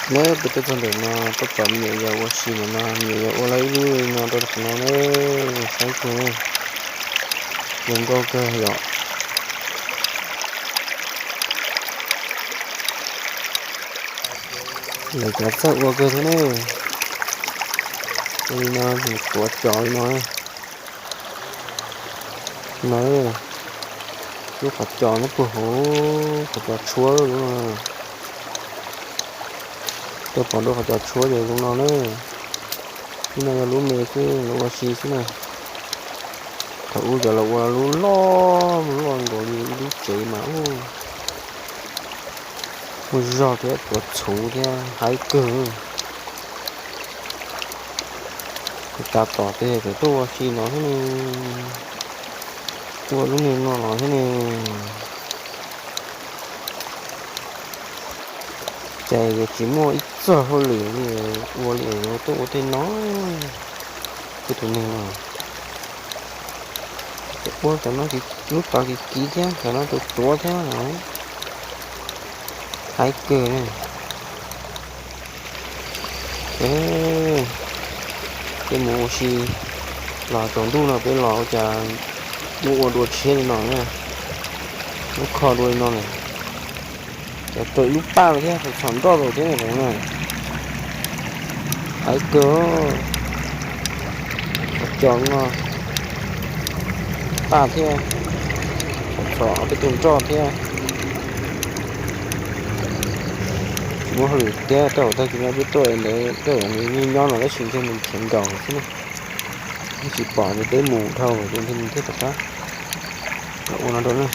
Neb peb tuaj txog ntawm no tuaj pom me nyuam yaus ua si ntawm no, me nyuam yaus ua lawv ib lub li no rau qhov no na, saib kawg, zoo nkauj kawg yom. Lawv cov txawj ua kawg thiab ne. Ua li no, tuav cos li no. No, lub qhov cos nyob puag hauv qhov cos tshuab lub no. Tuaj pom dua qhov cos tshuab ces zoo no na. Lub no yog lub me xwb, lawv ua si xwb na. Thaum ub cov lawv ua lub loj loj nkaus li ib lub tsev mas ub, muaj zog thiab tuav txhuv thiab haib kawg. Tab tom tej tseem tuaj ua si no thiab ne, tuaj ua lub niag no los thiab ne. Ces yuav tsis muaj ib txoj hauj lwm li ua li yuav tuaj ua tej no. Tej tus neeg no ua cov no lub tod kiv kiv thiab cov no tuav tuav thiab, haib kawg ne. Peb mus ua si los tsaus ntuj no peb los ua cas muab ua dua tshiab li no na, muab kho dua li no na. Cov rau ib lub paj thiab txhom nroj rau thiab na. Haib kawg, qhov cos no, paj thiab, txhom tej tug nroj thiab. Tsis muaj hauj lwm tiag, tej zaum tag kis no peb tuaj ntawd tej zaum nws yeej nyob no tab sis ntshe nws khiav nkaus xwb na. Tsis pom ces peb mus dhau ces ntshe nws thiaj rov qab los ua no rau na.